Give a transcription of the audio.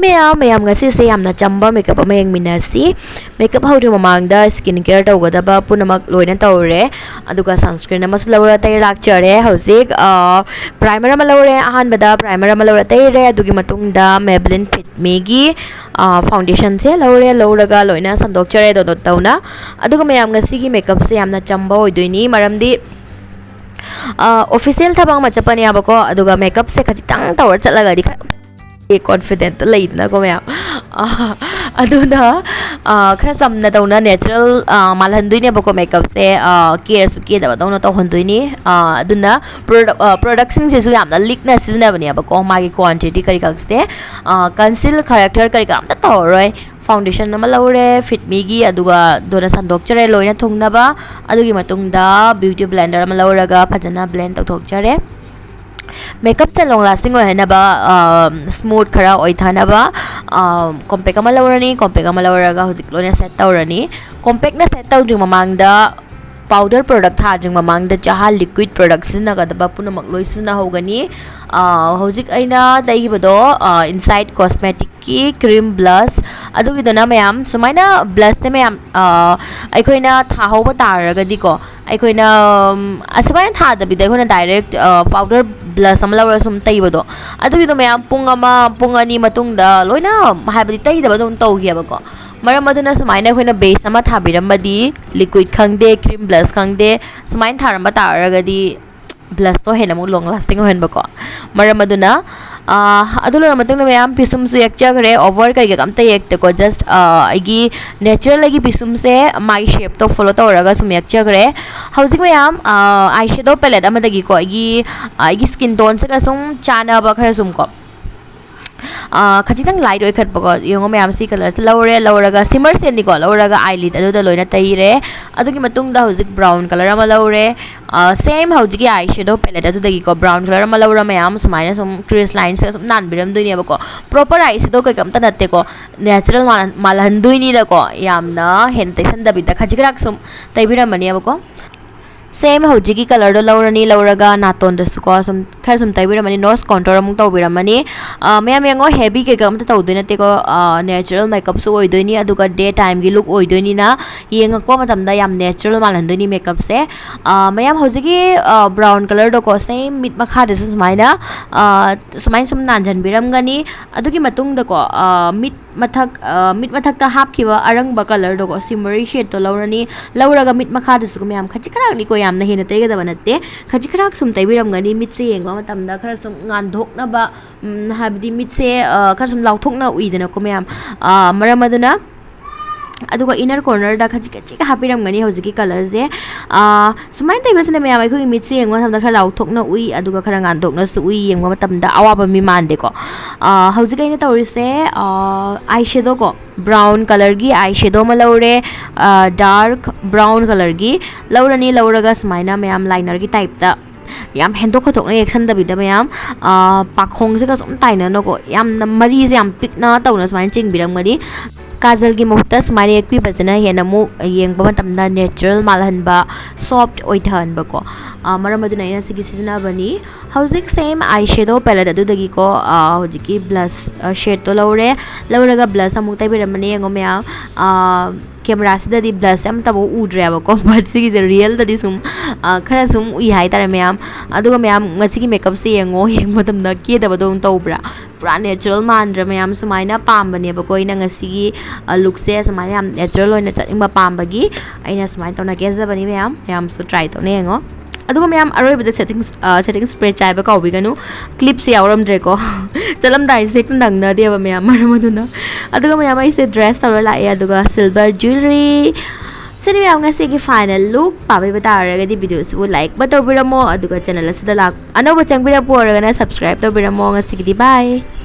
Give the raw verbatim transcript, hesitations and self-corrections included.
ꯃꯌꯥꯝ ꯃꯌꯥꯝ ꯉꯁꯤꯁꯦ ꯌꯥꯝꯅ ꯆꯝꯕ ꯃꯦꯀꯞ ꯑꯃ ꯌꯦꯡꯃꯤꯟꯅꯁꯤ꯫ ꯃꯦꯀꯞ ꯍꯧꯗ꯭ꯔꯤ ꯃꯃꯥꯡꯗ ꯁ꯭ꯀꯤꯟ ꯀꯦꯌꯔ ꯇꯧꯒꯗꯕ ꯄꯨꯝꯅꯃꯛ ꯂꯣꯏꯅ ꯇꯧꯔꯦ꯫ ꯑꯗꯨꯒ ꯁꯟꯁꯀ꯭ꯔꯤꯟ ꯑꯃꯁꯨ ꯂꯧꯔ ꯇꯩ ꯂꯥꯛꯆꯔꯦ꯫ ꯍꯧꯖꯤꯛ ꯄ꯭ꯔꯥꯏꯃꯔ ꯑꯃ ꯂꯧꯔꯦ꯫ ꯑꯍꯥꯟꯕꯗ ꯄ꯭ꯔꯥꯏꯃꯔ ꯑꯃ ꯂꯧꯔ ꯇꯩꯔꯦ꯫ ꯑꯗꯨꯒꯤ ꯃꯇꯨꯡꯗ ꯃꯦꯕꯂꯤꯟ ꯐꯤꯠꯃꯤꯒꯤ ꯐꯥꯎꯟꯗꯦꯁꯟꯁꯦ ꯂꯧꯔꯦ꯫ ꯂꯧꯔꯒ ꯂꯣꯏꯅ ꯁꯟꯗꯣꯛꯆꯔꯦ ꯗꯣ ꯗꯣ ꯇꯧꯅ꯫ ꯑꯗꯨꯒ ꯃꯌꯥꯝ ꯉꯁꯤꯒꯤ ꯃꯦꯀꯞꯁꯦ ꯌꯥꯝꯅ ꯆꯝꯕ ꯑꯣꯏꯗꯣꯏꯅꯤ꯫ ꯃꯔꯝꯗꯤ ꯑꯣꯐꯤꯁꯤꯌꯦꯜ ꯊꯕꯛ ꯑꯃ ꯆꯠꯄꯅꯦꯕꯀꯣ꯫ ꯑꯗꯨꯒ ꯃꯦꯀꯞꯁꯦ ꯈꯖꯤꯛꯇꯪ ꯇꯧꯔ ꯆꯠꯂꯒꯗꯤ ꯈꯔ ꯀꯣꯟꯐꯤꯗꯦꯟꯠ ꯂꯩꯗꯅꯀꯣ ꯃꯌꯥꯝ꯫ ꯑꯗꯨꯅ ꯈꯔ ꯆꯝꯅ ꯇꯧꯅ ꯅꯦꯆꯔꯦꯜ ꯃꯥꯜꯍꯟꯗꯣꯏꯅꯦꯕꯀꯣ ꯃꯦꯀꯞꯁꯦ꯫ ꯀꯦꯔꯁꯨ ꯀꯦꯗꯕꯗꯧꯅ ꯇꯧꯍꯟꯗꯣꯏꯅꯤ꯫ ꯑꯗꯨꯅ ꯄ꯭ꯔꯣꯗꯛꯁꯤꯡꯁꯤꯁꯨ ꯌꯥꯝꯅ ꯂꯤꯛꯅ ꯁꯤꯖꯤꯟꯅꯕꯅꯦꯕꯀꯣ꯫ ꯃꯥꯒꯤ ꯀ꯭ꯋꯥꯟꯇꯤꯇꯤ ꯀꯔꯤ ꯀꯔꯤꯁꯦ, ꯀꯟꯁꯤꯜ ꯀꯔꯦꯛꯇꯔ ꯀꯔꯤ ꯀꯔꯥ ꯑꯝꯇ ꯇꯧꯔꯔꯣꯏ꯫ ꯐꯥꯎꯟꯗꯦꯁꯟ ꯑꯃ ꯂꯧꯔꯦ ꯐꯤꯠꯃꯤꯒꯤ, ꯑꯗꯨꯒ ꯗꯣꯟꯅ ꯁꯟꯗꯣꯛꯆꯔꯦ ꯂꯣꯏꯅ ꯊꯨꯡꯅꯕ꯫ ꯑꯗꯨꯒꯤ ꯃꯇꯨꯡꯗ ꯕ꯭ꯌꯨꯇꯤ ꯕ꯭ꯂꯦꯟꯗꯔ ꯑꯃ ꯂꯧꯔꯒ ꯐꯖꯅ ꯕ꯭ꯂꯦꯟ ꯇꯧꯊꯣꯛꯆꯔꯦ꯫ ꯃꯦꯀꯞꯁꯦ ꯂꯣꯡ ꯂꯥꯁꯇꯤꯡ ꯑꯣꯏꯍꯟꯅꯕ, ꯁ꯭ꯃꯨꯠ ꯈꯔ ꯑꯣꯏꯊꯅꯕ ꯀꯣꯝꯄꯦꯛ ꯑꯃ ꯂꯧꯔꯅꯤ꯫ ꯀꯣꯝꯄꯦꯛ ꯑꯃ ꯂꯧꯔꯒ ꯍꯧꯖꯤꯛ ꯂꯣꯏꯅ ꯁꯦꯠ ꯇꯧꯔꯅꯤ꯫ ꯀꯣꯝꯄꯦꯛꯅ ꯁꯦꯠ ꯇꯧꯗ꯭ꯔꯤ ꯃꯃꯥꯡꯗ, ꯄꯥꯎꯗꯔ ꯄ꯭ꯔꯣꯗꯛ ꯊꯥꯗ꯭ꯔꯤ ꯃꯃꯥꯡꯗ ꯆꯥꯍꯥ ꯂꯤꯀ꯭ꯋꯤꯠ ꯄ꯭ꯔꯣꯗꯛ ꯁꯤꯖꯤꯟꯅꯒꯗꯕ ꯄꯨꯝꯅꯃꯛ ꯂꯣꯏ ꯁꯤꯖꯤꯟꯅꯍꯧꯒꯅꯤ꯫ ꯍꯧꯖꯤꯛ ꯑꯩꯅ ꯇꯩꯈꯤꯕꯗꯣ ꯏꯟꯁꯥꯏꯠ ꯀꯣꯁꯃꯦꯇꯤꯛꯀꯤ ꯀ꯭ꯔꯤꯝ ꯕ꯭ꯂꯁ꯫ ꯑꯗꯨꯒꯤꯗꯨꯅ ꯃꯌꯥꯝ ꯁꯨꯃꯥꯏꯅ ꯕ꯭ꯂꯁꯁꯦ ꯃꯌꯥꯝ ꯑꯩꯈꯣꯏꯅ ꯊꯥꯍꯧꯕ ꯇꯥꯔꯒꯗꯤꯀꯣ, ꯑꯩꯈꯣꯏꯅ ꯑꯁꯨꯃꯥꯏꯅ ꯊꯥꯗꯕꯤꯗ ꯑꯩꯈꯣꯏꯅ ꯗꯥꯏꯔꯦꯛ ꯄꯥꯎꯗꯔ ꯕ꯭ꯂꯁ ꯑꯃ ꯂꯧꯔꯒ ꯁꯨꯝ ꯇꯩꯕꯗꯣ, ꯑꯗꯨꯒꯤꯗꯣ ꯃꯌꯥꯝ ꯄꯨꯡ ꯑꯃ ꯄꯨꯡ ꯑꯅꯤ ꯃꯇꯨꯡꯗ ꯂꯣꯏꯅ, ꯍꯥꯏꯕꯗꯤ ꯇꯩꯗꯕ ꯑꯗꯨꯝ ꯇꯧꯈꯤꯑꯕꯀꯣ꯫ ꯃꯔꯝ ꯑꯗꯨꯅ ꯁꯨꯃꯥꯏꯅ ꯑꯩꯈꯣꯏꯅ ꯕꯦꯁ ꯑꯃ ꯊꯥꯕꯤꯔꯝꯃꯗꯤ, ꯂꯤꯀ꯭ꯋꯤꯠ ꯈꯪꯗꯦ ꯀ꯭ꯔꯤꯝ ꯕ꯭ꯂꯁ ꯈꯪꯗꯦ, ꯁꯨꯃꯥꯏꯅ ꯊꯥꯔꯝꯕ ꯇꯥꯔꯒꯗꯤ ꯕ꯭ꯂꯁꯇꯣ ꯍꯦꯟꯅ ꯑꯃꯨꯛ ꯂꯣꯡ ꯂꯥꯁꯇꯤꯡ ꯑꯣꯏꯍꯟꯕꯀꯣ꯫ ꯃꯔꯝ ꯑꯗꯨꯅ ꯑꯗꯨ ꯂꯣꯏꯔ ꯃꯇꯨꯡꯗ ꯃꯌꯥꯝ ꯄꯤꯁꯨꯝꯁꯨ ꯌꯦꯛꯆꯈ꯭ꯔꯦ꯫ ꯑꯣꯚꯔ ꯀꯩꯀꯩ ꯑꯝꯇ ꯌꯦꯛꯇꯦꯀꯣ꯫ ꯖꯁ ꯑꯩꯒꯤ ꯅꯦꯆꯔꯦꯜ ꯑꯩꯒꯤ ꯄꯤꯁꯨꯝꯁꯦ ꯃꯥꯏ ꯁꯦꯞꯇꯣ ꯐꯣꯂꯣ ꯇꯧꯔꯒ ꯁꯨꯝ ꯌꯦꯛꯆꯈ꯭ꯔꯦ꯫ ꯍꯧꯖꯤꯛ ꯃꯌꯥꯝ ꯑꯥꯏ ꯁꯦꯗꯣ ꯄꯦꯂꯦꯠ ꯑꯃꯗꯒꯤꯀꯣ ꯑꯩꯒꯤ ꯑꯩꯒꯤ ꯁ꯭ꯀꯤꯟ ꯇꯣꯟꯁꯤꯒ ꯁꯨꯝ ꯆꯥꯟꯅꯕ ꯈꯔ ꯁꯨꯝ ꯀꯣ, ꯈꯖꯤꯛꯇꯪ ꯂꯥꯏꯠ ꯑꯣꯏꯈꯠꯄꯀꯣ꯫ ꯌꯦꯡꯉꯣ ꯃꯌꯥꯝ, ꯁꯤ ꯀꯂꯔꯁꯦ ꯂꯧꯔꯦ꯫ ꯂꯧꯔꯒ ꯁꯤꯃꯔ ꯁꯦꯠꯅꯤꯀꯣ, ꯂꯧꯔꯒ ꯑꯥꯏꯂꯤꯠ ꯑꯗꯨꯗ ꯂꯣꯏꯅ ꯇꯩꯔꯦ꯫ ꯑꯗꯨꯒꯤ ꯃꯇꯨꯡꯗ ꯍꯧꯖꯤꯛ ꯕ꯭ꯔꯥꯎꯟ ꯀꯂꯔ ꯑꯃ ꯂꯧꯔꯦ꯫ ꯁꯦꯝ ꯍꯧꯖꯤꯛꯀꯤ ꯑꯥꯏ ꯁꯦꯗꯣ ꯄꯦꯂꯦꯠ ꯑꯗꯨꯗꯒꯤꯀꯣ ꯕ꯭ꯔꯥꯎꯟ ꯀꯂꯔ ꯑꯃ ꯂꯧꯔ ꯃꯌꯥꯝ ꯁꯨꯃꯥꯏꯅ ꯁꯨꯝ ꯀ꯭ꯔꯤꯁ ꯂꯥꯏꯟꯁꯦ ꯁꯨꯝ ꯅꯥꯟꯕꯤꯔꯝꯗꯣꯏꯅꯦꯕꯀꯣ꯫ ꯄ꯭ꯔꯣꯄꯔ ꯑꯥꯏ ꯁꯦꯗꯣ ꯀꯩꯀꯩ ꯑꯝꯇ ꯅꯠꯇꯦꯀꯣ, ꯅꯦꯆꯔꯦꯜ ꯃꯥꯜꯍꯟꯗꯣꯏꯅꯤꯅꯀꯣ꯫ ꯌꯥꯝꯅ ꯍꯦꯟꯅ ꯇꯩꯁꯟꯗꯕꯤꯗ ꯈꯖꯤꯛ ꯈꯔꯥꯛ ꯁꯨꯝ ꯇꯩꯕꯤꯔꯝꯃꯅꯦꯕꯀꯣ꯫ ꯁꯦꯝ ꯍꯧꯖꯤꯛꯀꯤ ꯀꯂꯔꯗꯣ ꯂꯧꯔꯅꯤ꯫ ꯂꯧꯔꯒ ꯅꯥꯇꯣꯟꯗꯁꯨꯀꯣ ꯁꯨꯝ ꯈꯔ ꯁꯨꯝ ꯇꯩꯕꯤꯔꯝꯃꯅꯤ, nose contour ꯑꯃꯨꯛ ꯇꯧꯕꯤꯔꯝꯃꯅꯤ꯫ ꯑ, ꯃꯌꯥꯝ ꯌꯦꯡꯉꯣ, heavy ꯀꯩꯀꯥ ꯑꯝꯇ ꯇꯧꯗꯣꯏ ꯅꯠꯇꯦꯀꯣ, natural makeupꯁꯨ ꯑꯣꯏꯗꯣꯏꯅꯤ, ꯑꯗꯨꯒ day timeꯒꯤ look ꯑꯣꯏꯗꯣꯏꯅꯤꯅ ꯌꯦꯡꯉꯛꯄ ꯃꯇꯝꯗ ꯌꯥꯝ natural ꯃꯥꯜꯍꯟꯗꯣꯏꯅꯤ makeupꯁꯦ꯫ ꯑ, ꯃꯌꯥꯝ ꯍꯧꯖꯤꯛꯀꯤ brown colourꯗꯣꯀꯣ, same ꯃꯤꯠ ꯃꯈꯥꯗꯁꯨ ꯁꯨꯃꯥꯏꯅ, ꯑ, ꯁꯨꯃꯥꯏꯅ ꯁꯨꯝ ꯅꯥꯟꯖꯟꯕꯤꯔꯝꯒꯅꯤ꯫ ꯑꯗꯨꯒꯤ ꯃꯇꯨꯡꯗꯀꯣ, ꯑ, ꯃꯤꯠ ꯃꯊꯛ, ꯑ, ꯃꯤꯠ ꯃꯊꯛꯇ ꯍꯥꯞꯈꯤꯕ ꯑꯔꯪꯕ colourꯗꯣꯀꯣ, shimmery shadeꯇꯣ ꯂꯧꯔꯅꯤ꯫ ꯂꯧꯔꯒ ꯃꯤꯠ ꯃꯈꯥꯗꯁꯨ ꯃꯌꯥꯝ ꯈꯖꯤꯛ ꯈꯔꯥꯛꯅꯤꯀꯣ, ꯌꯥꯝꯅ ꯍꯦꯟꯅ ꯇꯩꯒꯗꯕ ꯅꯠꯇꯦ, ꯈꯖꯤꯛ ꯈꯔꯥꯛ ꯁꯨꯝ ꯇꯩꯕꯤꯔꯝꯒꯅꯤ꯫ ꯃꯤꯠꯁꯦ ꯌꯦꯡꯕ ꯃꯇꯝꯗ ꯈꯔ ꯁꯨꯝ ꯉꯥꯟꯊꯣꯛꯅꯕ, ꯎꯝ, ꯍꯥꯏꯕꯗꯤ ꯃꯤꯠꯁꯦ, ꯑ, ꯈꯔ ꯁꯨꯝ ꯂꯥꯎꯊꯣꯛꯅ ꯎꯏꯗꯅꯀꯣ ꯃꯌꯥꯝ, ꯑ, ꯃꯔꯝ ꯑꯗꯨꯅ꯫ ꯑꯗꯨꯒ inner cornerꯗ ꯈꯖꯤꯛ ꯈꯖꯤꯛ ꯍꯥꯞꯄꯤꯔꯝꯒꯅꯤ ꯍꯧꯖꯤꯛꯀꯤ colourꯁꯦ꯫ ꯑ, ꯁꯨꯃꯥꯏꯅ ꯇꯩꯕꯁꯤꯅ ꯃꯌꯥꯝ ꯑꯩꯈꯣꯏꯒꯤ ꯃꯤꯠꯁꯦ ꯌꯦꯡꯕ ꯃꯇꯝꯗ ꯈꯔ ꯂꯥꯎꯊꯣꯛꯅ ꯎꯏ, ꯑꯗꯨꯒ ꯈꯔ ꯉꯥꯟꯊꯣꯛꯅꯁꯨ ꯎꯏ, ꯌꯦꯡꯕ ꯃꯇꯝꯗ ꯑꯋꯥꯕ ꯃꯤ ꯃꯥꯟꯗꯦꯀꯣ꯫ ꯑ, ꯍꯧꯖꯤꯛ ꯑꯩꯅ ꯇꯧꯔꯤꯁꯦ, ꯑ, eyeshadowꯀꯣ, brown colourꯒꯤ eyeshadow ꯑꯃ ꯂꯧꯔꯦ, ꯑ, dark brown colourꯒꯤ ꯂꯧꯔꯅꯤ꯫ ꯂꯧꯔꯒ ꯁꯨꯃꯥꯏꯅ ꯃꯌꯥꯝ linerꯒꯤ typeꯇ ꯌꯥꯝ ꯍꯦꯟꯗꯣꯛ ꯈꯣꯠꯇꯣꯛꯅ ꯌꯦꯛꯁꯟꯗꯕꯤꯗ ꯃꯌꯥꯝ, ꯑ, ꯄꯥꯈꯣꯡꯁꯤꯒ ꯁꯨꯝ ꯇꯥꯏꯅꯅꯀꯣ, ꯌꯥꯝꯅ ꯃꯔꯤꯁꯦ ꯌꯥꯝ ꯄꯤꯛꯅ ꯇꯧꯅ ꯁꯨꯃꯥꯏꯅ ꯆꯤꯡꯕꯤꯔꯝꯒꯅꯤ꯫ ꯀꯥꯖꯜꯒꯤ ꯃꯍꯨꯠꯇ ꯁꯨꯃꯥꯏꯅ ꯌꯦꯛꯄꯤꯕꯁꯤꯅ ꯍꯦꯟꯅ ꯑꯃꯨꯛ ꯌꯦꯡꯕ ꯃꯇꯝꯗ natural ꯃꯥꯜꯍꯟꯕ, soft ꯑꯣꯏꯊꯍꯟꯕꯀꯣ, ꯑ, ꯃꯔꯝ ꯑꯗꯨꯅ ꯑꯩꯅ ꯁꯤꯒꯤ ꯁꯤꯖꯤꯟꯅꯕꯅꯤ꯫ ꯍꯧꯖꯤꯛ same eyeshadow palette ꯑꯗꯨꯗꯒꯤꯀꯣ, ꯑ, ꯍꯧꯖꯤꯛꯀꯤ blush, ꯑ, shadeꯇꯣ ꯂꯧꯔꯦ꯫ ꯂꯧꯔꯒ blush ꯑꯃꯨꯛ ꯇꯩꯕꯤꯔꯝꯕꯅꯦ꯫ ꯌꯦꯡꯉꯣ ꯃꯌꯥꯝ, ꯑ, cameraꯁꯤꯗꯗꯤ blushꯁꯦ ꯑꯝꯇꯐꯥꯎ ꯎꯗ꯭ꯔꯦꯕꯀꯣ, but ꯁꯤꯒꯤꯁꯦ realꯗꯗꯤ ꯁꯨꯝ, ꯑ, ꯈꯔ ꯁꯨꯝ ꯎꯏ ꯍꯥꯏꯇꯥꯔꯦ ꯃꯌꯥꯝ꯫ ꯑꯗꯨꯒ ꯃꯌꯥꯝ, ꯉꯁꯤꯒꯤ makeupꯁꯦ ꯌꯦꯡꯉꯣ, ꯌꯦꯡꯕ ꯃꯇꯝꯗ ꯀꯦꯗꯕꯗꯧꯅ ꯇꯧꯕ꯭ꯔꯥ? ꯄꯨꯔꯥ natural ꯃꯥꯟꯗ꯭ꯔꯥ ꯃꯌꯥꯝ? ꯁꯨꯃꯥꯏꯅ ꯄꯥꯝꯕꯅꯦꯕꯀꯣ ꯑꯩꯅ ꯉꯁꯤꯒꯤ, ꯑ, lookꯁꯦ ꯁꯨꯃꯥꯏꯅ ꯌꯥꯝ natural ꯑꯣꯏꯅ ꯆꯠꯅꯤꯡꯕ ꯄꯥꯝꯕꯒꯤ ꯑꯩꯅ ꯁꯨꯃꯥꯏꯅ ꯇꯧꯅ ꯀꯦꯖꯕꯅꯤ ꯃꯌꯥꯝ꯫ ꯃꯌꯥꯝꯁꯨ try ꯇꯧꯅ ꯌꯦꯡꯉꯣ꯫ ꯑꯗꯨꯒ ꯃꯌꯥꯝ, ꯑꯔꯣꯏꯕꯗ setting, ꯑ, setting spray ꯆꯥꯏꯕ ꯀꯥꯎꯕꯤꯒꯅꯨ꯫ Clipꯁꯦ ꯌꯥꯎꯔꯝꯗ꯭ꯔꯦꯀꯣ꯫ ꯆꯠꯂꯝꯗꯥꯏꯁꯦ ꯍꯦꯛꯇ ꯅꯪꯅꯗꯦꯕ ꯃꯌꯥꯝ, ꯃꯔꯝ ꯑꯗꯨꯅ꯫ ꯑꯗꯨꯒ ꯃꯌꯥꯝ, ꯑꯩꯁꯦ dress ꯇꯧꯔ ꯂꯥꯛꯑꯦ, ꯑꯗꯨꯒ silver jewelry꯫ ꯁꯤꯅꯤ ꯃꯌꯥꯝ ꯉꯁꯤꯒꯤ final look꯫ ꯄꯥꯝꯕꯤꯕ ꯇꯥꯔꯒꯗꯤ videoꯁꯤꯕꯨ like ꯑꯃ ꯇꯧꯕꯤꯔꯝꯃꯣ, ꯑꯗꯨꯒ channel ꯑꯁꯤꯗ ꯂꯥꯛ-, ꯑꯅꯧꯕ ꯆꯪꯕꯤꯔꯛꯄ ꯑꯣꯏꯔꯒꯅ subscribe ꯇꯧꯕꯤꯔꯝꯃꯣ꯫ ꯉꯁꯤꯒꯤꯗꯤ bye꯫